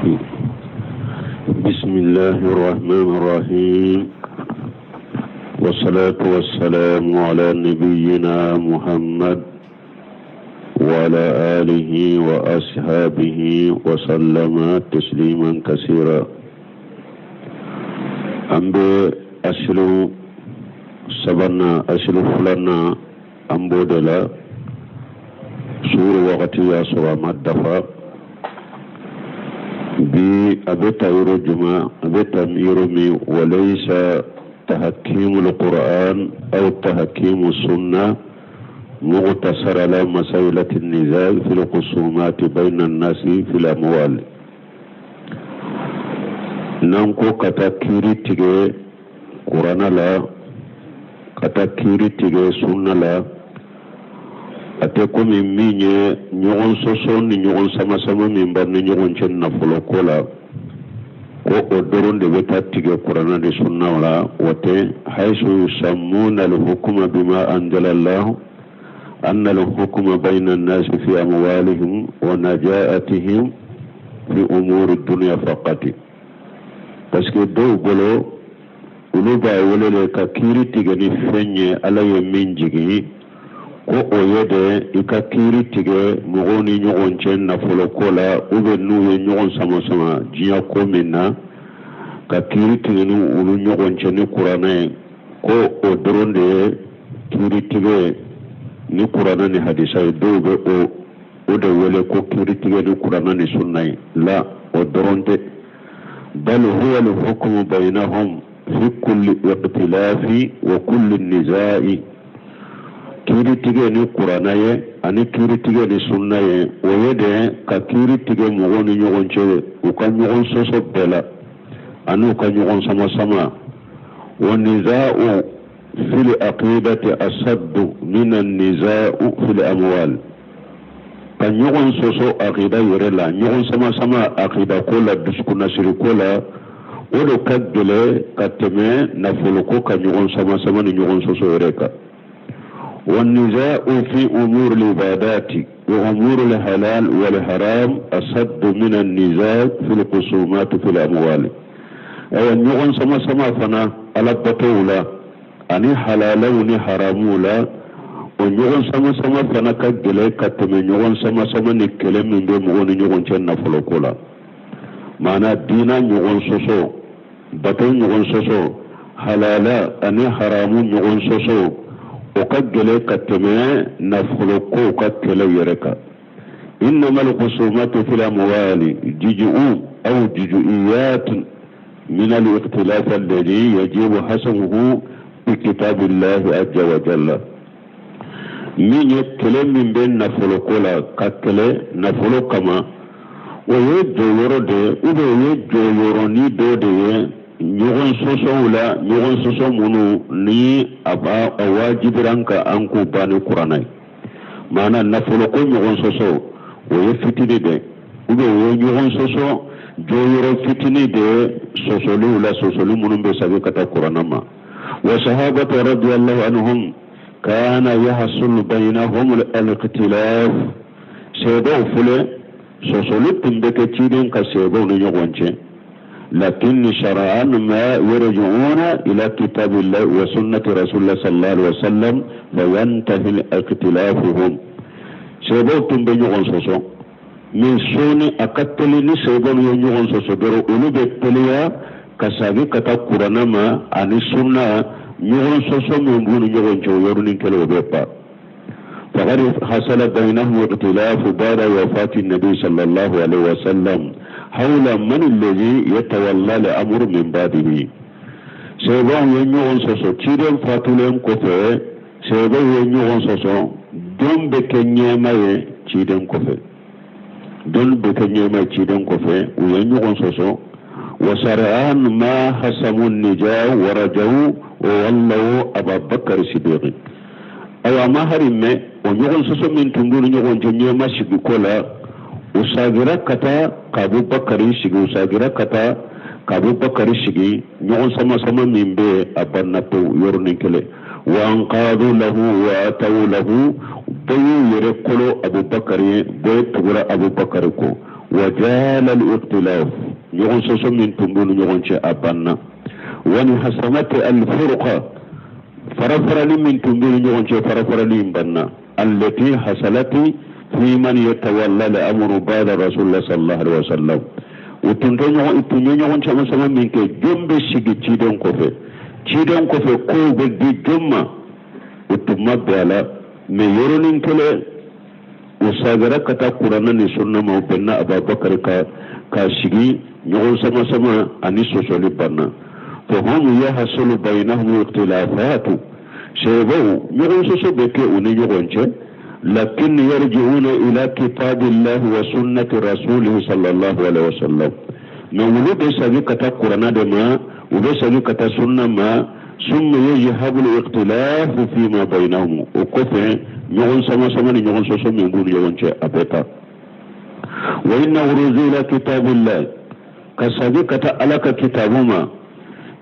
بسم الله الرحمن الرحيم والصلاة والسلام على نبينا محمد وعلى آله وأصحابه وسلم تسليما كثيرا an bɛ asilu sabanan asilu filanan an b'o de la suhuri wagati y'a sɔrɔ a ma dafa bi a bɛ ta yɔrɔ jumɛn a bɛ ta yɔrɔ min walayisa tahakimu alquran aw tahakimu sunna muqtasara ala masailati nizaa fi lkhusumati bayna annasi fi lamwal n'an ko ka taa kiiri tigɛ kurana la ka taa kiiri tigɛ sunna la a tɛ komi min ye ɲɔgɔn sɔsɔ ni ɲɔgɔn samasama min b'an ni ɲɔgɔn cɛ nafolo ko la ko o dɔrɔn de bɛ taa tigɛ kurana ni sunna la o tɛ haisu yusammuna alhukuma bima anzala Allah anna alhukuma bayna annasi fi amwalihim wa najaatihim fi umuri dunya faqati parce que dɔw bolo olu b'a wele de ka kiiri tigɛ ni fɛn ye ala ye min jigin ko o ye de i ka kiiri tigɛ mɔgɔw ni ɲɔgɔn cɛ nafolo ko la ou bien n'u ye ɲɔgɔn sama sama diɲɛ ko min na ka kiiri tigɛ ni olu ɲɔgɔn cɛ ni kuranɛ ye ko o dɔrɔn de ye kiiri tigɛ ni kuranɛ ni hadisa ye dɔw bɛ o o de wele ko kiiri tigɛ ni kuranɛ ni sunna ye la o dɔrɔn tɛ bal huwa alhukmu bainahum fi kulli ikhtilafi wa kulli nizai kiiri tigɛ ni kuranɛ ye ani kiiri tigɛ ni sunna ye o ye de ka kiiri tigɛ mɔgɔw ni ɲɔgɔn cɛ u ka ɲɔgɔn sɔsɔ bɛɛ la ani u ka ɲɔgɔn sama sama wa nizau fil aqidati asaddu min an-nizau fil amwal ka ɲɔgɔn sɔsɔ akida yɛrɛ la ɲɔgɔn sama sama akida ko la dusukunnasiri ko la o de ka gɛlɛ ka tɛmɛ nafoloko ka ɲɔgɔn sama sama ni ɲɔgɔn sɔsɔ yɛrɛ kan wa nizau fi umuri libadati wa umuri lhalal wal haram asaddu min an-nizaa fi lkhusumati fi lamwali ayiwa ɲɔgɔn sama sama fana alabatow la ani halalaw ni haramuw la o ɲɔgɔn sama sama fana ka gɛlɛn ka tɛmɛ ɲɔgɔn sama sama ni kɛlɛ min bɛ mɔgɔw ni ɲɔgɔn cɛ nafoloko la maana diina ɲɔgɔn sɔsɔ bato ɲɔgɔn sɔsɔ halala ani haramu ɲɔgɔn sɔsɔ o ka gɛlɛn ka tɛmɛ nafolokow ka kɛlɛ yɛrɛ kan innama alkhusumatu fil amwali juzu'un aw juzu'iyatun min al-ikhtilaf alladhi yajibu hasmuhu bi kitabillahi azza wa jalla min ye kɛlɛ min bɛ nafoloko la ka kɛlɛ nafolo kama o ye jɔyɔrɔ de ye ou bien o ye jɔyɔrɔnin dɔ de ye ɲɔgɔn sɔsɔw la ɲɔgɔn sɔsɔ minnu ni a b'a a wajibira an kan an k'u ban ni kuranɛ ye maana nafoloko ɲɔgɔn sɔsɔ o ye fitini de ou bien o ye ɲɔgɔn sɔsɔ jɔyɔrɔ fitini de sɔsɔliw la sɔsɔli minnu bɛ segin ka taa kuranɛ ma wa sahabatu radiyallahu anhum kana yahsul bainahum al-ikhtilaf sahabaw filɛ sɔsɔli tun bɛ kɛ ciden ka sahabaw ni ɲɔgɔn cɛ lakin shara'an ma yarji'una ila kitabillahi wa sunnati rasulillah sallallahu alaihi wasallam fa yantahi ikhtilafuhum sahabaw tun bɛ ɲɔgɔn sɔsɔ mais sɔɔni a ka teli ni sahabaw ye ɲɔgɔn sɔsɔ dɔrɔn olu bɛ teliya ka segin ka taa kuranɛ ma ani sunna ɲɔgɔn sɔsɔ min b'u ni ɲɔgɔn cɛ o yɔrɔnin kelen o bɛ ban فقد حصل بينهم اختلاف بعد وفاة النبي صلى الله عليه وسلم حول من الذي يتولى الأمر من بعده sahabaw ye ɲɔgɔn sɔsɔ ciden fatulen kɔfɛ sahabaw ye ɲɔgɔn sɔsɔ jɔn bɛ kɛ ɲɛmaa ye ciden kɔfɛ jɔn bɛ kɛ ɲɛmaa ye ciden kɔfɛ u ye ɲɔgɔn sɔsɔ wa sara'an ma hasamu nizaa wa raja'u wa wallaw ababakar sidiqi ayiwa a ma hari mɛn o ɲɔgɔn sɔsɔ min tun b'u ni ɲɔgɔn cɛ ɲɛmaa sigi ko la u sagira ka taa k'abubakari sigi u sagira ka taa k'abubakari sigi ɲɔgɔn sama sama min bɛ yen a banna pewu yɔrɔnin kelen wa anqadu lahu wa atawu lahu bɛɛ y'u yɛrɛ kolo abubakari ye bɛɛ tugura abubakari kɔ. Wa jala al-ikhtilaf, ɲɔgɔn sɔsɔ min tun b'u ni ɲɔgɔn cɛ, a banna. Wa inhasamat al-furqa, farafarali min tun b'u ni ɲɔgɔn cɛ, farafarali in banna. Allati hasalati fi man yatawalla al-amru ba'da rasulillah sallallahu alaihi wasallam, u tun tɛ ɲɔgɔn, u tun ye ɲɔgɔn sama sama min kɛ, jɔn bɛ sigi ciden kɔfɛ, ciden kɔfɛ kow bɛ di jɔn ma, u tun ma bɛn a la. Mais yɔrɔnin kelen, u sagira ka taa kuranɛ ni sunna ma, u bɛnna Abubakar ka k'a sigi. Ɲɔgɔn sama sama ani sɔsɔli banna. Fahum yahsulu bainahum ikhtilafatu, sahabaw ɲɔgɔn sɔsɔ bɛ kɛ u ni ɲɔgɔn cɛ, lakin yarji'una ila kitabillahi wa sunnati rasulihi sallallahu alaihi wasallam. Mais olu bɛ segin ka taa kuranɛ de ma, u bɛ segin ka taa sunna ma. Summa yadhhabu al-ikhtilafu fima bainahum, o kɔfɛ ɲɔgɔn sama sama ni ɲɔgɔn sɔsɔ min b'u ni ɲɔgɔn cɛ, a bɛ taa. Wa inna ruju ila kitabillah, ka segin ka taa Ala ka kitabu ma,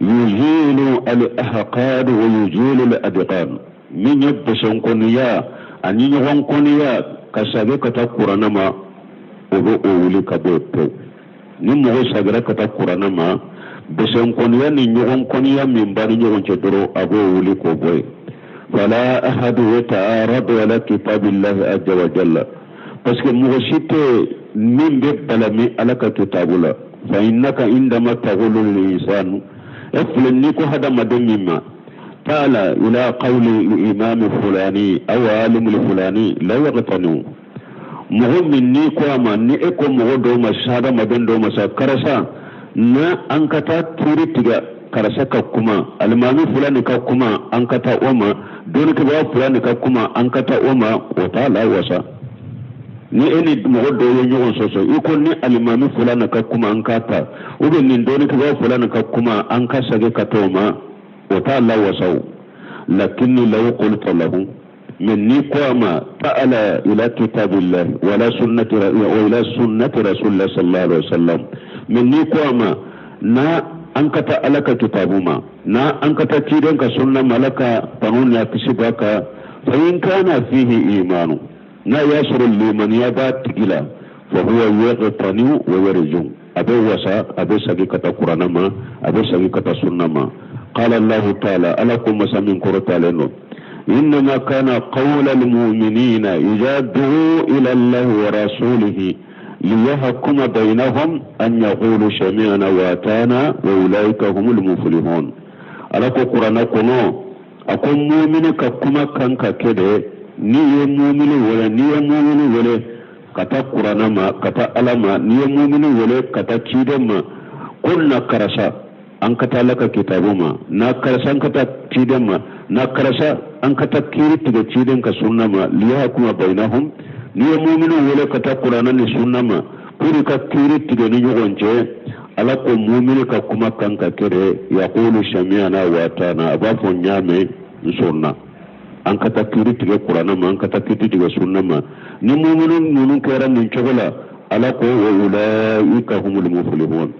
yuzilu al-ahqad wa yuzilu al-adghan, min ye bɛsɛnkɔniya ani ɲɔgɔn kɔniya, ka segin ka taa kuranɛ ma, o bɛ o wuli ka bɔ pewu. Ni mɔgɔ sagira ka taa kuranɛ ma, bɛsɛnkɔniya ni ɲɔgɔn kɔniya min b'a ni ɲɔgɔn cɛ dɔrɔn, a b'o wuli k'o bɔ yen. Fala ahadu yata'aradu ala kitabillahi azza wa jalla, parce que mɔgɔ si tɛ min bɛ balami Ala ka kitabu la. Fa innaka indama taqulu lil insanu, e filɛ, n'i ko hadamaden min ma taala ila qawli imami fulani aw alimul fulani, la yaqtanu. Mɔgɔ min n'i ko a ma, ni e ko mɔgɔ dɔw ma sa, hadamaden dɔw ma sa, karisa na, an ka taa kiiri tigɛ karisa ka kuma, alimami fulani ka kuma, an ka taa o ma, dɔnnikɛbaga fulani ka kuma, an ka taa o ma, o t'a la wasa. Ni e ni mɔgɔ dɔw ye ɲɔgɔn sɔsɔ, i ko ni alimami fulani ka kuma an ka ta, ou bien nin dɔnnikɛbaga fulani ka kuma an ka segin ka taa o ma, o t'a la wasa o. Lakinni law qulta lahu, mais n'i ko a ma ta'ala ila kitabillah wala sunnati wa ila sunnati rasulillah sallallahu alaihi wasallam, mais n'i ko a ma na an ka taa Ala ka kitabu ma, na an ka taa ciden ka sunna ma, Ala ka tanu ni a kisi b'a kan, fa in kana fihi imanu, n'a y'a sɔrɔ limaniya b'a tigi la, fa huwa yaqtani wa yarju, a bɛ wasa, a bɛ segin ka taa kuranɛ ma, a bɛ segin ka taa sunna ma. Qala Allahu ta'ala, Ala ko masa min kɔrɔtalen don, innama kana qawla almu'minina idha du'u ila Allahi wa rasulihi liyahkuma bainahum an yaqulu sami'na wa ata'na wa ulaika humul muflihun. Ala ko kuranɛ kɔnɔ, a ko mumini ka kuma kan ka kɛ dɛ, n'i ye mumini wele, n'i ye mumini wele ka taa kuranɛ ma, ka taa Ala ma, n'i ye mumini wele ka taa ciden ma, ko na karisa an ka taa Ala ka kitabu ma, na karisa an ka taa ciden ma, na karisa an ka taa kiiri tigɛ ciden ka sunna ma, liyahkuma bainahum, n'i ye mumini wele ka taa kuranɛ ni sunna ma pour ka kiiri tigɛ ni ɲɔgɔn cɛ, Ala ko mumini ka kuma kan ka kɛ dɛ, yaqulu sami'na wa ata'na, a b'a fɔ n y'a mɛn, n sɔnna, an ka taa kiiri tigɛ kuranɛ ma, an ka taa kiiri tigɛ sunna ma. Ni mumini ninnu kɛra nin cogo la, Ala ko wa ulaika humul muflihun,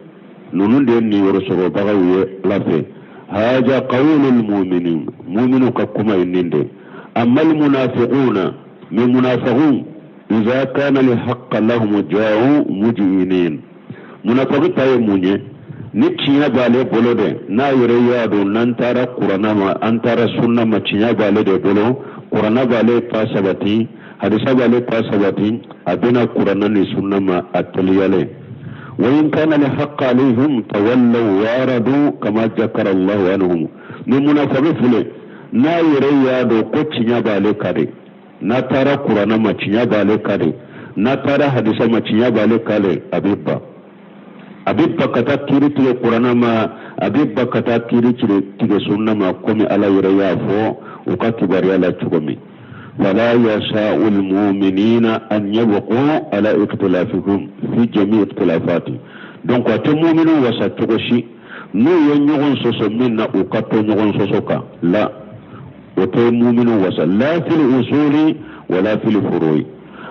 ninnu de ye niyɔrɔ sɔrɔbagaw ye Ala fɛ. Haja qawlul muminin, muminu ka kuma ye nin de. Amal munafiquna, mais munafiqun, iza kana li haqqa lahum ja'u mujinin, munafiki ta ye mun ye? Ni tiɲɛ b'ale bolo dɛ, n'a yɛrɛ y'a dɔn n'an taara kuranna ma, an taara sunna ma, tiɲɛ b'ale de bolo, kuranna b'ale ta sabati, hadisa b'ale ta sabati, a bɛna kuranna ni sunna ma a teliyalen. Wa in kana li haqqa alayhim tawallaw wa aradu kama jakara Allahu anhum. Ni munafiki filɛ, n'a yɛrɛ y'a dɔn ko tiɲɛ b'ale kan de, n'a taara kuranna ma tiɲɛ b'ale kan de, n'a taara hadisa ma tiɲɛ b'ale kan de, a bɛ ban, a bɛ ban ka taa kiiri tigɛ kuranna ma, a bɛ ban ka taa kiiri tigɛ sunna ma, komi Ala yɛrɛ y'a fɔ u ka kibaruya la cogo min. Fala yasa'u almu'minina an yabqu ala ikhtilafihim fi jami ikhtilafati. Donc a tɛ muminu wasa cogo si, n'u ye ɲɔgɔn sɔsɔ min na, u ka to ɲɔgɔn sɔsɔ kan la, o tɛ muminu wasa. La fil usuli wala fil furu'i,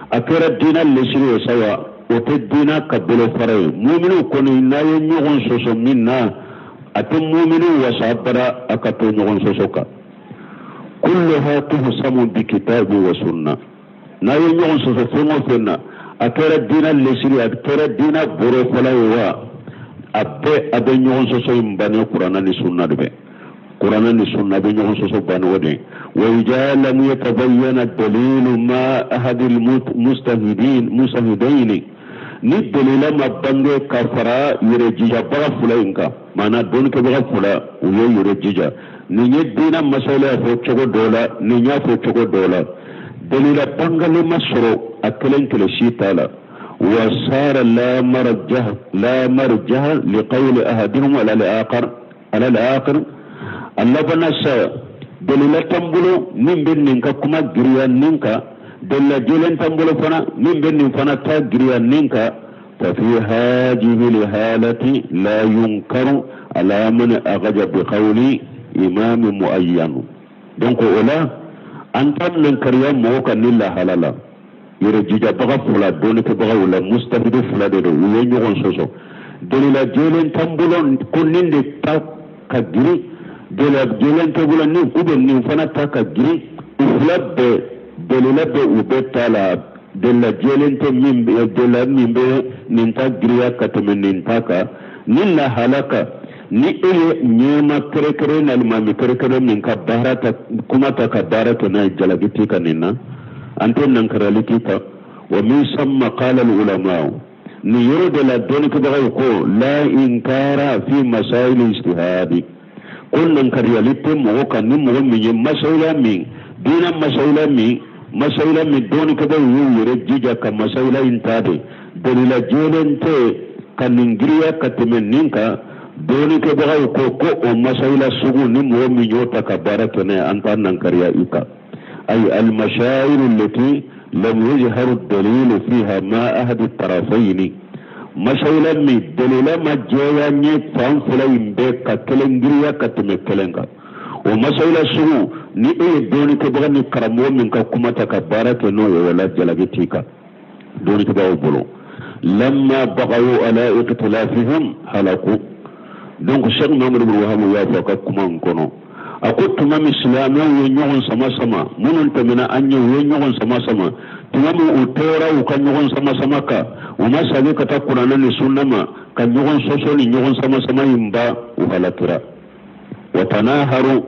a kɛra diinɛ lesiri ye sawa, o tɛ diinɛ ka bolo fara ye. Muminu kɔni, n'a ye ɲɔgɔn sɔsɔ min na, a tɛ muminu wasa bara a ka to ɲɔgɔn sɔsɔ kan. Kulluha tuhsamu bi kitabi wa sunna, n'a ye ɲɔgɔn sɔsɔ fɛn o fɛn na, A kɛra diinɛ lesiri, a kɛra diinɛ borofɔla ye wa, a bɛɛ a bɛ ɲɔgɔn sɔsɔ in ban ni kuranna ni sunna de bɛ. Kuranna ni sunna bɛ ɲɔgɔn sɔsɔ ban o de. Wa iza lam yatabayyana dalilu ma ahadil mustahidin mustahidayni, ni dalila ma bange ka fara yɛrɛ jijabaga fila in kan, maana dɔnnikɛbaga fila, u ye yɛrɛ jija, nin ye diinɛ masala fɔ cogo dɔ la, nin y'a fɔ cogo dɔ la, dalila bangalen ma sɔrɔ a kelen kelen si t'a la. Wa sara la marjaha la marjaha li qawli ahadihim wala li akhar ala al-akhir. A labanna sa, dalila t'an bolo min bɛ nin ka kuma giriya nin kan, dalila jɛlen t'an bolo fana min bɛ nin fana ta giriya nin kan. Fa fi hadhihi al-halati la yunkaru ala man akhadha bi qawli imam muayyan. Donc o la, an t'a nankariya mɔgɔ kan ni lahala la. Yɛrɛ jijabaga fila, dɔnnikɛbagaw la, mustahidu fila de don, u ye ɲɔgɔn sɔsɔ, dalila jɛlen t'an bolo ko nin de ta ka girin, dalila jɛlen tɛ bolo ni u bɛ nin fana ta ka girin. U fila bɛɛ, dalila bɛ u bɛɛ ta la, dalila jɛlen tɛ min dalila min bɛ nin ta giriya ka tɛmɛ nin ta kan. Ni lahala kan, ni e ye ɲɛma kɛrɛkɛrɛ ni alimami kɛrɛkɛrɛ min ka baara ta, kuma ta ka baara kɛ n'a ye, jalaki t'i kan nin na, an tɛ nankariyali k'i kan. Wa min samma qala al ulama, nin yɔrɔ de la dɔnnikɛbagaw ko la inkara fi masail ijtihadi, ko nankariyali tɛ mɔgɔ kan ni mɔgɔ min ye masayila min, diinɛ masayila min, masayila min dɔnnikɛbagaw y'u yɛrɛ jija ka masayila in ta de, dalila jɛlen tɛ ka nin giriya ka tɛmɛ nin kan. Dɔnnikɛbagaw ko ko o masayila sugu, ni mɔgɔ min y'o ta ka baara kɛ n'a ye, an t'a nankariya i kan. Ay almashayiru allati lam yajharu dalilu fiha ma ahadi tarafayni, masayila min dalila ma jɛya ɲɛ fan fila in bɛɛ ka kelen giriya ka tɛmɛ kelen kan, o masayila sugu, ni e ye dɔnnikɛbaga ni karamɔgɔ min ka kuma ta ka baara kɛ n'o ye, wala jalaki t'i kan dɔnnikɛbagaw bolo. Lamma bagaw ala ikhtilafihim halaku. Donc Cheikh Muhammad bin Wahab y'a fɔ a ka kuma in kɔnɔ, a ko tuma min silamɛw ye ɲɔgɔn sama sama, minnu tɛmɛna an ɲɛ, u ye ɲɔgɔn sama sama, tuma min u tora u ka ɲɔgɔn sama sama kan, u ma segin ka taa kuranɛ ni sunna ma ka ɲɔgɔn sɔsɔ ni ɲɔgɔn sama sama in ban, u halakira. Wa tanaharu,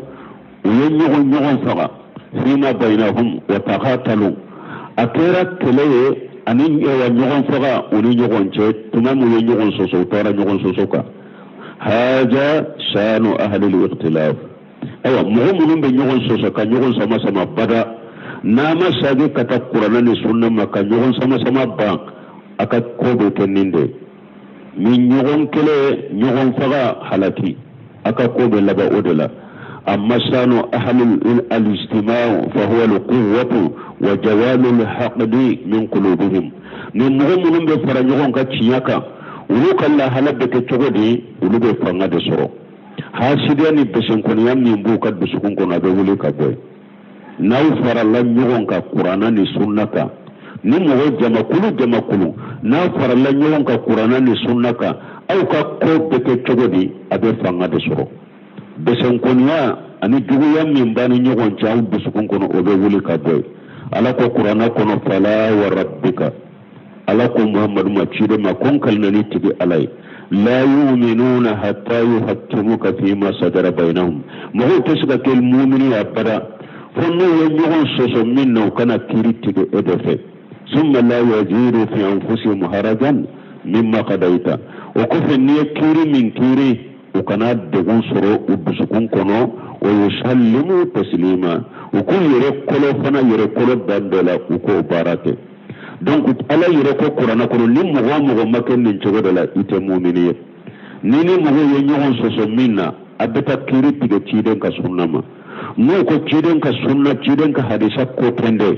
u ye ɲɔgɔn ɲɔgɔn faga, fima bainahum wa taqatalu, a kɛra kɛlɛ ye ani wa ɲɔgɔn faga u ni ɲɔgɔn cɛ. Tuma min u ye ɲɔgɔn sɔsɔ, u taara ɲɔgɔn sɔsɔ kan. Haja shanu ahli al-ikhtilaf. Ayiwa, mɔgɔ minnu bɛ ɲɔgɔn sɔsɔ ka ɲɔgɔn sama sama bada, n'a ma segin ka taa kuranɛ ni sunna ma ka ɲɔgɔn sama sama ban, a ka ko bɛ kɛ nin de ni ɲɔgɔn kɛlɛ, ɲɔgɔn faga, halaki, a ka ko bɛ laban o de la. Amma shanu ahli al-ijtima' fa huwa al-quwwatu wa jawalu al-haqdi min qulubihim. Ni mɔgɔ minnu bɛ fara ɲɔgɔn kan tiɲɛ kan, olu ka lahala bɛ kɛ cogo di? Olu bɛ fanga de sɔrɔ. Hasidiya ni besenkɔniya min b'u ka dusukun kɔnɔ, a bɛ wuli ka bɔ yen. N'aw farala ɲɔgɔn kan kuranna ni sunna kan, ni mɔgɔ jamakulu jamakulu n'aw farala ɲɔgɔn kan kuranna ni sunna kan, aw ka ko bɛ kɛ cogo di? A bɛ fanga de sɔrɔ. Besenkɔniya ani juguya min b'a ni ɲɔgɔn cɛ aw dusukun kɔnɔ, o bɛ wuli ka bɔ yen. Ala ko kuranna kɔnɔ, fala wa rabbika, Ala ko Muhammadu ma, ciden ma, ko n kalina n'i tigi Ala ye, la yuminuna hatta yuhakkimuka fima sajara bainahum, mɔgɔw tɛ se ka kɛ mumini ye abada fo n'u ye ɲɔgɔn sɔsɔ min na, u ka na kiiri tigɛ e de fɛ. Summa la yajidu fi anfusihim harajan mimma qadaita, o kɔfɛ n'i ye kiiri min kiiri, u kana degun sɔrɔ u dusukun kɔnɔ, wa yusallimu taslima, u k'u yɛrɛ kolo fana, yɛrɛ kolo dan dɔ la, u k'o baara kɛ. Donc Ala yɛrɛ ko kuranɛ kɔnɔ, ni mɔgɔ o mɔgɔ ma kɛ nin cogo de la, i tɛ mumini ye. Ni ni mɔgɔw ye ɲɔgɔn sɔsɔ min na, a bɛ taa kiiri tigɛ ciden ka sunna ma. N'u ko ciden ka sunna, ciden ka hadisa ko tɛndɛ,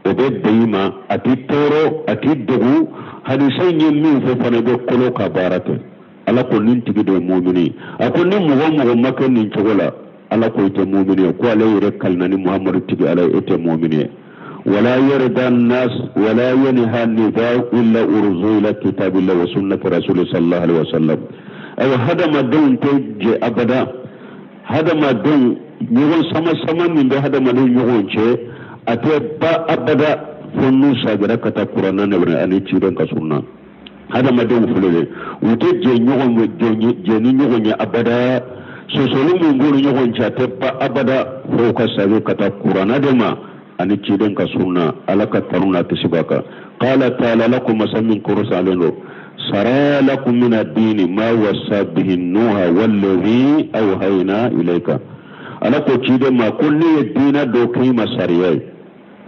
o bɛ bɛn i ma, a t'i tɔɔrɔ, a t'i degun. Hadisa in ye min fɔ fana, i bɛ kolo ka baara kɛ. Ala ko nin tigi de ye mumini ye. A ko ni mɔgɔ o mɔgɔ ma kɛ nin cogo la, Ala ko i tɛ mumini ye, ko ale yɛrɛ kalina ni Muhamadu tigi Ala ye, e tɛ mumini ye. Wala yarda nas wala yanha nida illa urzu ila kitabillah wa sunnati rasuli sallallahu alaihi wasallam. Ayiwa, hadamadenw tɛ jɛ abada. Hadamadenw ɲɔgɔn sama sama min bɛ hadamadenw ɲɔgɔn cɛ, a tɛ ban abada. fo n'u sagira ka taa kuranna ne ani ciden ka sunna. Hadamadenw filɛ dɛ, u tɛ jɛ ɲɔgɔn jɛ ni ɲɔgɔn ye abada. Sɔsɔli min b'u ni ɲɔgɔn cɛ, a tɛ ban abada fo ka sagi ka taa kuranna de ma ani ciden ka sunna, Ala ka tanu n'a kisi b'a kan. Qala taala, Ala ko, masa min kɔrɔsalen don: shara'a lakum min ad-dini ma wasa bihi Nuha wallazi awhayna ilayka. Ala ko ciden ma ko ne ye diina dɔ k'i ma sariya ye,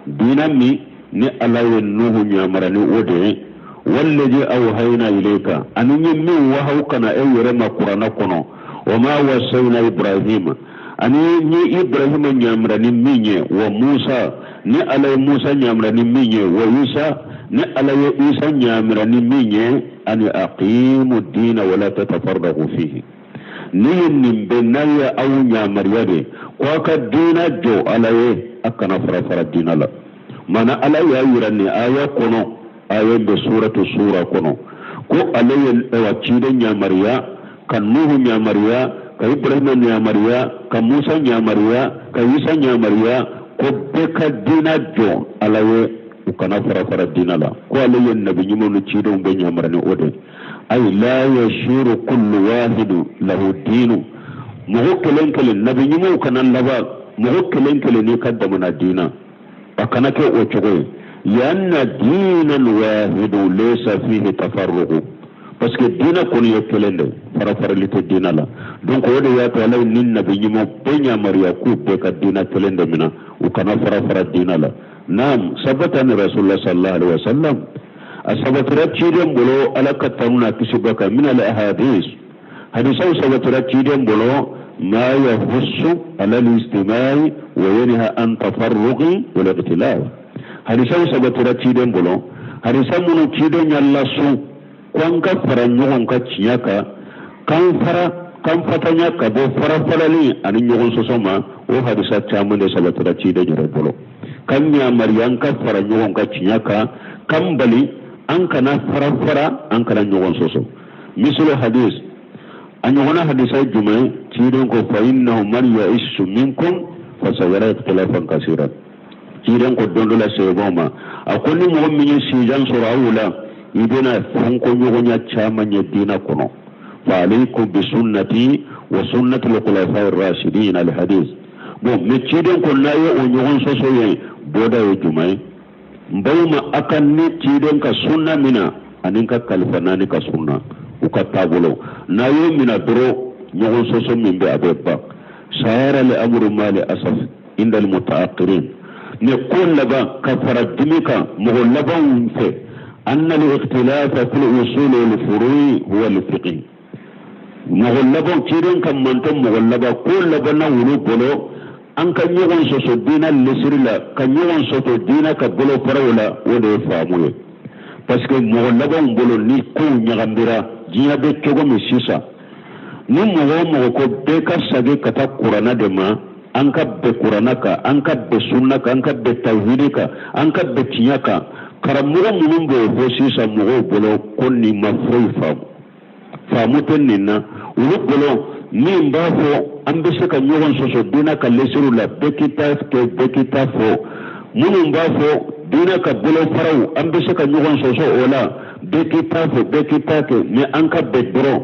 diina min ni Ala ye Nuhu ɲamara ni o de ye, wallazi awhayna ilayka, ani n ye min wahaw ka na e yɛrɛ ma kuranna kɔnɔ, wa ma wasayna Ibrahima, ani n ye Ibrahima ɲamara ni min ye, wa Musa, ni Ala ye Musa ɲamara ni min ye, wa Isa, ni Ala ye Isa ɲamara ni min ye, ani aqimu dina wala tatafarraqu fihi. Ne ye nin bɛɛ n'a ye aw ɲamariya de ko aw ka diina jɔ Ala ye, a kana fara fara diina la. Mana Ala y'a yira nin aya kɔnɔ, aya bɛ suratu sura kɔnɔ, ko ale ye awa ciden ɲamariya ka Nuhu ɲamariya, ka Ibrahima ɲamariya, ka Musa ɲamariya, ka Isa ɲamariya, ko bɛɛ ka diina jɔ Ala ye, u kana fara fara diina la, ko ale ye nabi ɲumanw ni cidenw bɛɛ ɲamariya ni o de. Ay la yashiru kullu wahidu lahu diinu, mɔgɔ kelen kelen, nabi ɲumanw kana laban mɔgɔ kelen kelen n'i ka damana diina, a kana kɛ o cogo ye. Lianna diinan wahidu laysa fihi tafarruqu, parce que diina kɔni ye kelen de, farafarali tɛ diina la. Donc o de y'a to Ala ye ni nabi ɲumanw bɛɛ yamaruya k'u bɛɛ ka diina kelen de mina, u kana fara fara diina la. Naam, sabata ni rasulullah sallallahu alaihi wasallam, a sabatira ciden bolo, Ala ka tanu n'a kisi b'a kan, min al ahadis, hadisaw sabatira ciden bolo, ma yahussu ala al-ijtimai wa yanha an tafarruqi wal ikhtilaf. Hadisaw sabatira ciden bolo, hadisa minnu ciden y'a lasun ko an ka fara ɲɔgɔn kan tiɲɛ kan, k'an fara k'an fatanya ka bɔ farafarali ani ɲɔgɔn sɔsɔ ma. O hadisa caman de sabatira ciden yɛrɛ bolo k'an yamariya an ka fara ɲɔgɔn kan tiɲɛ kan, k'an bali an kana fara fara, an kana ɲɔgɔn sɔsɔ. Misalo hadis, a ɲɔgɔnna hadisa ye jumɛn? Ciden ko: fa innahu man yaishu minkum fasayara ikhtilafan kasira. Ciden ko don dɔ la sahabaw ma, a ko ni mɔgɔ min ye sijan sɔrɔ aw la, i bɛna fɔnkɔɲɔgɔnya caman ye diinɛ kɔnɔ. Fa alaykum bi sunnati wa sunnati al-khulafa'i ar-rashidin, al-hadis. Bon, mais ciden ko n'a ye o ɲɔgɔn sɔsɔ ye, bɔda ye jumɛn ye? N balima, a ka ne ciden ka sunna mina ani n ka kalifa naani ka sunna, u ka taabolo, n'a y'o mina dɔrɔn, ɲɔgɔn sɔsɔ min bɛ, a bɛ ban. Sara li amru mali asaf inda al mutaakirin, ne ko laban ka fara dimi kan mɔgɔ labanw fɛ, anna al ikhtilafa fil usul wal furu' huwa al fiqh. Mɔgɔ laban, ciden ka mantɔn mɔgɔ laban, ko labanna wulu bolo, an ka ɲɔgɔn sɔsɔ diinɛ lesiri la, ka ɲɔgɔn sɔsɔ diinɛ ka bolofaraw la, o de ye faamu ye. Parce que mɔgɔ labanw bolo, ni kow ɲagambira, diɲɛ bɛ cogo min sisan, ni mɔgɔ o mɔgɔ ko bɛɛ ka sagi ka taa kuranna de ma, an ka bɛn kuranna kan, an ka bɛn sunna kan, an ka bɛn tawhidi kan, an ka bɛn tiɲɛ kan, karamɔgɔ minnu b'o fɔ sisan, mɔgɔw bolo ko nin ma foyi faamu, faamu tɛ nin na. Olu bolo, min b'a fɔ an bɛ se ka ɲɔgɔn sɔsɔ diinɛ ka lesiriw la, bɛɛ k'i ta kɛ, bɛɛ k'i ta fɔ, minnu b'a fɔ diinɛ ka bolofaraw, an bɛ se ka ɲɔgɔn sɔsɔ o la, bɛɛ k'i ta fɔ, bɛɛ k'i ta kɛ, mais an ka bɛn dɔrɔn,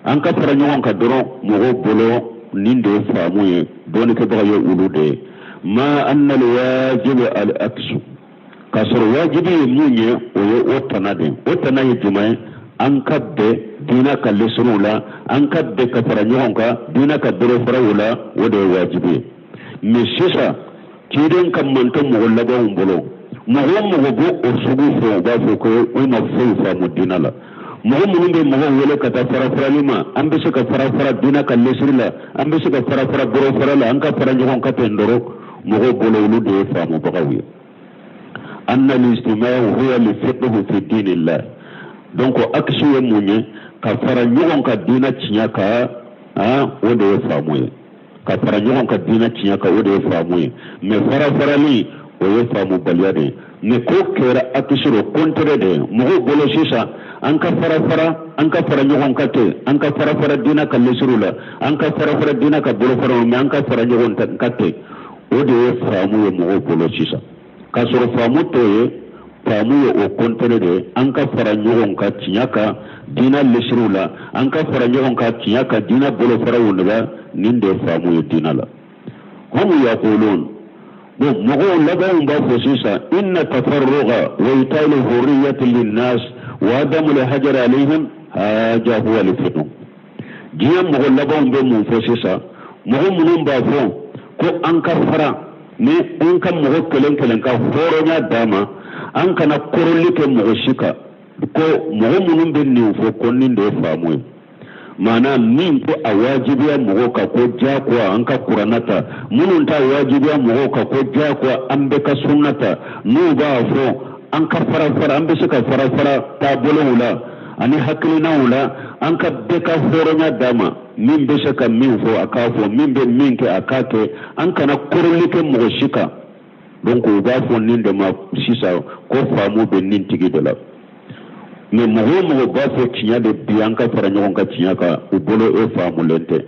an ka fara ɲɔgɔn kan dɔrɔn, mɔgɔw bolo nin de ye faamu ye, dɔnnikɛbaga ye olu de ye. Ma anna alwajibu al aksu, k'a sɔrɔ wajibi ye mun ye, o ye o tana de. O tana ye jumɛn ye? An ka bɛn diinɛ ka lesiriw la, an ka bɛn ka fara ɲɔgɔn kan diinɛ ka bolofaraw la, o de ye wajibi ye. Mais sisan, ciden ka mantɔn mɔgɔ labanw bolo, mɔgɔ o mɔgɔ b'o o sugu fɔ, u b'a fɔ ko o ma foyi faamu diinɛ la. Mɔgɔ minnu bɛ mɔgɔw wele ka taa farafarali ma, an bɛ se ka fara fara diinɛ ka lesiri la, an bɛ se ka fara fara bolofara la, an ka fara ɲɔgɔn kan ten dɔrɔn, mɔgɔw bolo olu de ye faamubagaw ye. Anna al-ijtima'u huwa al-fiqhu fi dinillah. Donc akisi ye mun ye? Ka fara ɲɔgɔn kan diinɛ tiɲɛ kan, o de ye faamu ye. Ka fara ɲɔgɔn kan diinɛ tiɲɛ kan, o de ye faamu ye. Mais fara farali, o ye faamubaliya de ye. Mais ko kɛra akisi o contraire de ye mɔgɔw bolo sisan: an ka fara fara, an ka fara ɲɔgɔn kan ten, an ka fara fara diinɛ ka lesiriw la, an ka fara fara diinɛ ka bolofaraw, mais an ka fara ɲɔgɔn kan ten, o de ye faamu ye mɔgɔw bolo sisan, k'a sɔrɔ faamu t'o ye. Faamu ye o contraire de ye. An ka fara ɲɔgɔn kan tiɲɛ kan diinɛ lesiriw la, an ka fara ɲɔgɔn kan tiɲɛ kan diinɛ bolofaraw la. Nin de ye faamu ye diinɛ la. Hum yaqulun, bon, mɔgɔw labanw b'a fɔ sisan: inna tafarruga wa ita'il hurriyati linnas wa adamu lhajari alayhim haja huwa alfiqh. Diɲɛ mɔgɔ labanw bɛ mun fɔ sisan? Mɔgɔ minnu b'a fɔ ko an ka fara ni an ka mɔgɔ kelen kelen ka hɔrɔnya d'a ma, an kana kɔrɔli kɛ mɔgɔ si kan, ko mɔgɔ minnu bɛ nin fɔ ko nin de ye faamu ye. Maana min tɛ a wajibiya mɔgɔw kan ko diyagoya an ka kuranna ta, minnu t'a wajibiya mɔgɔw kan ko diyagoya an bɛɛ ka sunna ta, n'u b'a fɔ an ka fara fara, an bɛ se ka fara fara taabolow la ani hakilinaw la, an ka bɛɛ ka hɔrɔnya d'a ma, min bɛ se ka min fɔ a k'a fɔ, min bɛ min kɛ a k'a kɛ, an kana kɔrɔli kɛ mɔgɔ si kan. Donc u b'a fɔ nin de ma sisan ko faamu bɛ nin tigi de la. Mais mɔgɔ o mɔgɔ b'a fɔ tiɲɛ de bi, an ka fara ɲɔgɔn kan tiɲɛ kan, u bolo e faamulen tɛ.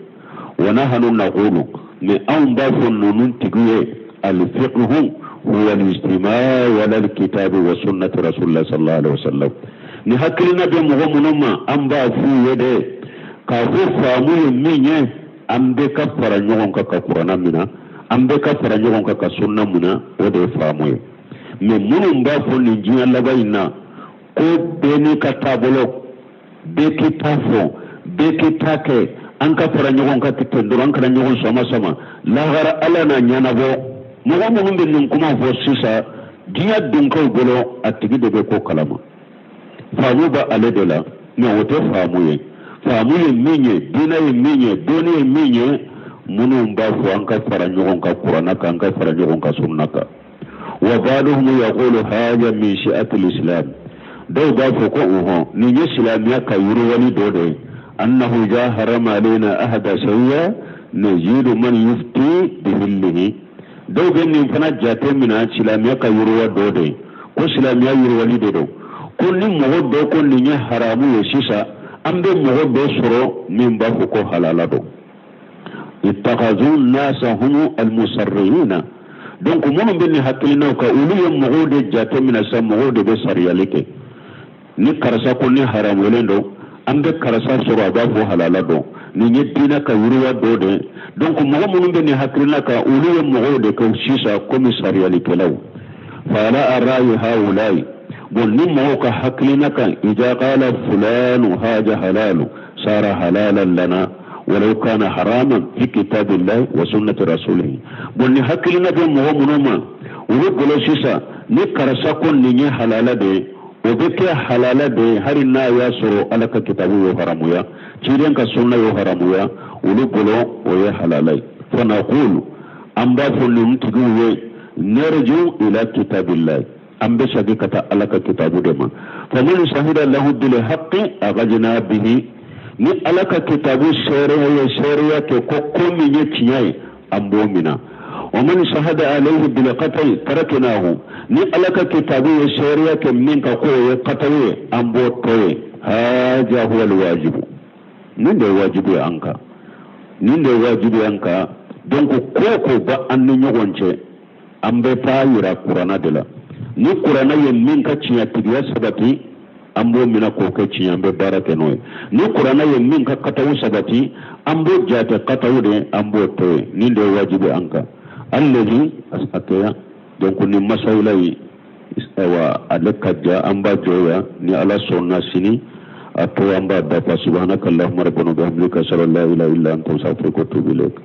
Wa nahanu naqulu, mais anw b'a fɔ ninnu tigi ye: alfiqhu huwa alijtimau ala alkitabi wa sunnati rasulillah sallallahu alaihi wasallam. Ni hakilina bɛ mɔgɔ minnu ma, an b'a f'u ye de k'a fɔ faamu ye min ye, an bɛɛ ka fara ɲɔgɔn kan ka kuranna minɛ, an bɛɛ ka fara ɲɔgɔn kan ka sunna minɛ, o de ye faamu ye. Mais minnu b'a fɔ nin diɲɛ laban in na ko bɛɛ n'i ka taabolo, bɛɛ k'i ta fɔ, bɛɛ k'i ta kɛ, an ka fara ɲɔgɔn kan ten dɔrɔn, an kana ɲɔgɔn sama sama, lahara ala n'a ɲɛnabɔ, mɔgɔ minnu bɛ nin kuma fɔ sisan diɲɛ dunkew bolo, a tigi de bɛ ko kalama, faamu bɛ ale de la. Mais o tɛ faamu ye. Faamu ye min ye, diinɛ ye min ye, dɔnni ye min ye, minnu b'a fɔ an ka fara ɲɔgɔn kan kuranna kan, an ka fara ɲɔgɔn kan sunna kan. Wa ba'duhum yaqulu haja min shi'atil islam, dɔw b'a fɔ ko ɔhɔn, nin ye silamɛya ka yiriwali dɔ de ye: annahu idha harama alaina ahada shay'a najidu man yufti bihillihi. Dɔw bɛ nin fana jate minɛ silamɛya ka yiriwa dɔ de ye, ko silamɛya yiriwali de don, ko ni mɔgɔ dɔ ko nin ye haramu ye sisan, an bɛ mɔgɔ dɔ sɔrɔ min b'a fɔ ko halala don. Ittakazu nasa humu almusarrihina. Donc minnu bɛ nin hakilinaw kan, olu ye mɔgɔw de jate minɛ sisan, mɔgɔw de bɛ sariyali kɛ. Ni karisa ko ni haramulen don, an bɛ karisa sɔrɔ a b'a fɔ halala don. Nin ye diinɛ ka yiriwa dɔ de ye. Donc mɔgɔ minnu bɛ nin hakilina kan, olu ye mɔgɔw de kɛ sisan komi sariyalikɛlaw. Fa ala rayi haulayi, bon, ni mɔgɔw ka hakilina kan, idha qala fulanu haja halalu sara halalan lana walau kana haraman fi kitabillahi wa sunnati rasulihi. Bon, ni hakilina bɛ mɔgɔ minnu ma, olu bolo sisan, ni karisa ko nin ye halala de ye, o bɛ kɛ halala de ye, hali n'a y'a sɔrɔ Ala ka kitabu y'o haramuya, ciden ka sunna y'o haramuya, olu bolo o ye halala ye. Fa naqulu, an b'a fɔ ninnu tigiw ye: narji'u ila kitabillahi, an bɛ segin ka taa Ala ka kitabu de ma. Faman shahida lahu bil haqqi akhadna bihi. Ni Ala ka kitabu seereya ye seereya kɛ ko ko min ye tiɲɛ ye, an b'o minɛ. Wa man shahada alayhi bil qata'i taraknahu. Ni Ala ka kitabu ye seereya kɛ min kan k'o ye qata'i ye, an b'o to yen. Haja huwa alwajibu, nin de ye wajibu ye an kan, nin de ye wajibu ye an kan. Donc ko ko ba an ni ɲɔgɔn cɛ, an bɛ taa yira kuranna de la. Ni kuranna ye min ka tiɲɛtigiya sabati, an b'o minɛ k'o kɛ tiɲɛ, an bɛ baara kɛ n'o ye. Ni kuranna ye min ka kataw sabati, an b'o jate kataw de, an b'o to yen. Nin de ye wajibi an kan. Allazi a kɛya. Donc ni masayila ye, ayiwa, ale ka ja, an b'a jɔ yan. Ni Ala sɔnna, sini a to an b'a dafa. Subhanaka allahumma rabbana bihamdika, ashhadu an la ilaha illa anta, astaghfiruka wa atubu ilayk.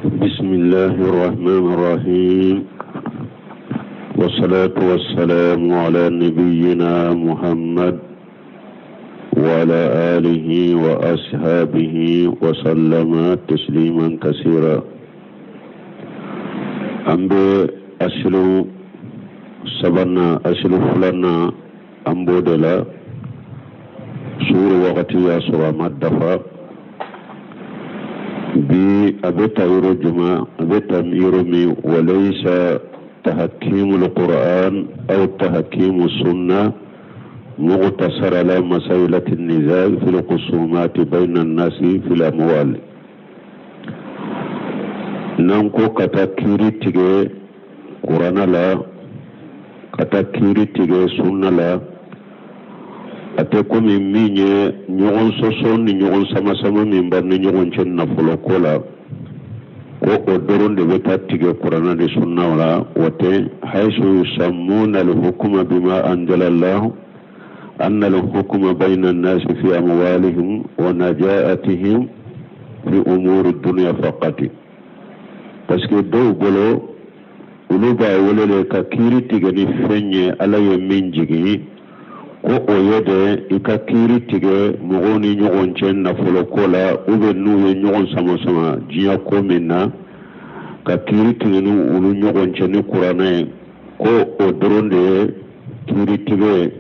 بسم الله الرحمن الرحيم، والصلاة والسلام على نبينا محمد وعلى آله وأصحابه وسلم تسليما كثيرا. An bɛ asilu sabanan, asilu filanan, an b'o de la. Suuru wagati y'a sɔrɔ a ma dafa bi. A bɛ ta yɔrɔ jumɛn? A bɛ ta yɔrɔ min: walaysa tahkimu alquran aw tahkimu sunna muqtasar ala masailati nizaa fi lkhusumati bayna annasi fi lamwal. N'an ko ka taa kiiri tigɛ kuranna la, ka taa kiiri tigɛ sunna la, a tɛ komi min ye ɲɔgɔn sɔsɔ ni ɲɔgɔn samasama min b'an ni ɲɔgɔn cɛ nafolo ko la, ko o dɔrɔn de bɛ taa tigɛ kuranna ni sunna la. O tɛ. Haisu yusammuna alhukuma bima anzala Allah anna alhukuma bayna an-nasi fi amwalihim wa najaatihim fi umuri dunya faqati, parce que dɔw bolo, olu b'a wele de ka kiiri tigɛ ni fɛn ye Ala ye min jigin, ko o ye de i ka kiiri tigɛ mɔgɔw ni ɲɔgɔn cɛ nafolo ko la, ou bien n'u ye ɲɔgɔn sama sama diɲɛ ko min na, ka kiiri tigɛ ni olu ɲɔgɔn cɛ ni kuranɛ ye, ko o dɔrɔn de ye kiiri tigɛ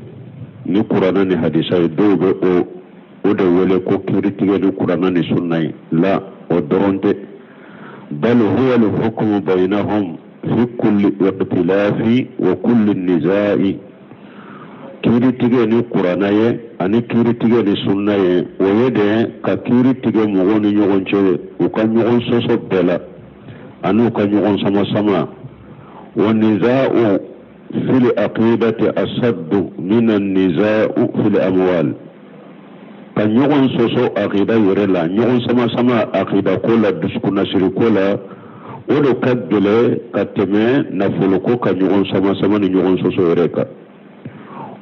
ni kuranɛ ni hadisa ye. Dɔw bɛ o de wele ko kiiri tigɛ ni kuranɛ ni sunna ye. La, o dɔrɔn tɛ. Bal huwa al-hukmu baynahum fi kulli ikhtilafi wa kulli nizai. Kiiri tigɛ ni kuranɛ ye ani kiiri tigɛ ni sunna ye, o ye de ka kiiri tigɛ mɔgɔw ni ɲɔgɔn cɛ, u ka ɲɔgɔn sɔsɔ bɛɛ la ani u ka ɲɔgɔn sama sama. Wa nizau fil aqidati asaddu min an-nizau fil amwal. Ka ɲɔgɔn sɔsɔ akida yɛrɛ la, ɲɔgɔn sama sama akida ko la, dusukunnasiri ko la, o de ka gɛlɛ ka tɛmɛ nafolo ko ka ɲɔgɔn sama sama ni ɲɔgɔn sɔsɔ yɛrɛ kan.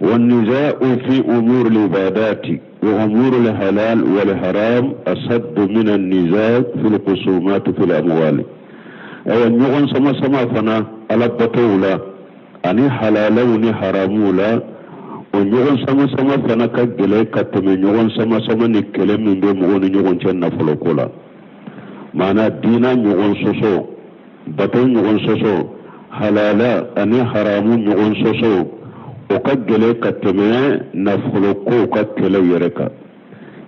Wa nizau fi umuri libadati wa umuri halal wal haram asaddu min an-niza fil khusumat fil amwal. Ayiwa, ɲɔgɔn sama sama fana ala batow la ani halalaw ni haramuw la, o ɲɔgɔn sama-sama fana ka gɛlɛn ka tɛmɛ ɲɔgɔn sama-sama ni kɛlɛ min bɛ mɔgɔw ni ɲɔgɔn cɛ nafolo ko la. Maana diina ɲɔgɔn sɔsɔ, bato ɲɔgɔn sɔsɔ, halala ani haramu ɲɔgɔn sɔsɔ, o ka gɛlɛn ka tɛmɛ nafolo kow ka kɛlɛ yɛrɛ kan.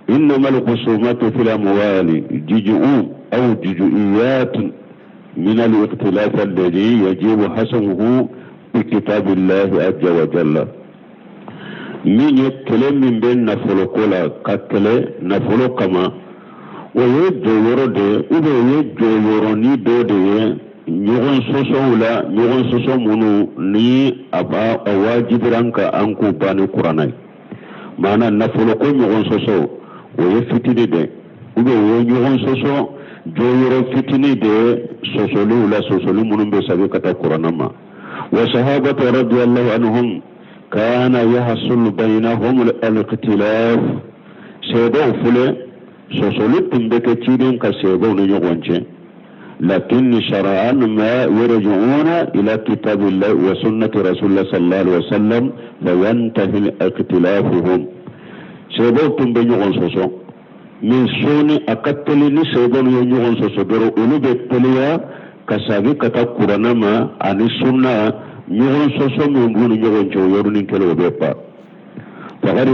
Innama alkhusumatu fil amwali juzu'un aw juzu'iyat min al-ikhtilaf alladhi yajibu hasmuhu bi kitabillahi azza wa jalla. Min ye kɛlɛ min bɛ nafolo ko la, ka kɛlɛ nafolo kama, o ye jɔyɔrɔ de ye, ou bien o ye jɔyɔrɔnin dɔ de ye ɲɔgɔn sɔsɔw la, ɲɔgɔn sɔsɔ minnu ni a b'a a wajibira an kan an k'u ban ni kuranɛ ye. Maana nafolo ko ɲɔgɔn sɔsɔ, o ye fitini de, ou bien o ye ɲɔgɔn sɔsɔ jɔyɔrɔ fitini de sɔsɔliw la, sɔsɔli minnu bɛ segin ka taa kuranɛ ma. Wa sahabatu radiyallahu anhum kana yahsul bainahum al-ikhtilaf. Sahabaw filɛ, sɔsɔli tun bɛ kɛ ciden ka sahabaw ni ɲɔgɔn cɛ, lakin shara'an ma yarji'una ila kitabillahi wa sunnati rasulillah sallallahu alaihi wasallam fayantahi ikhtilafuhum. Sahabaw tun bɛ ɲɔgɔn sɔsɔ, mais sɔɔni a ka teli ni sahabaw ye ɲɔgɔn sɔsɔ dɔrɔn, olu bɛ teliya ka segin ka taa kuranɛ ma ani sunna. Ɲɔgɔn sɔsɔ min b'u ni ɲɔgɔn cɛ, o yɔrɔnin kelen o bɛ ban. Faqad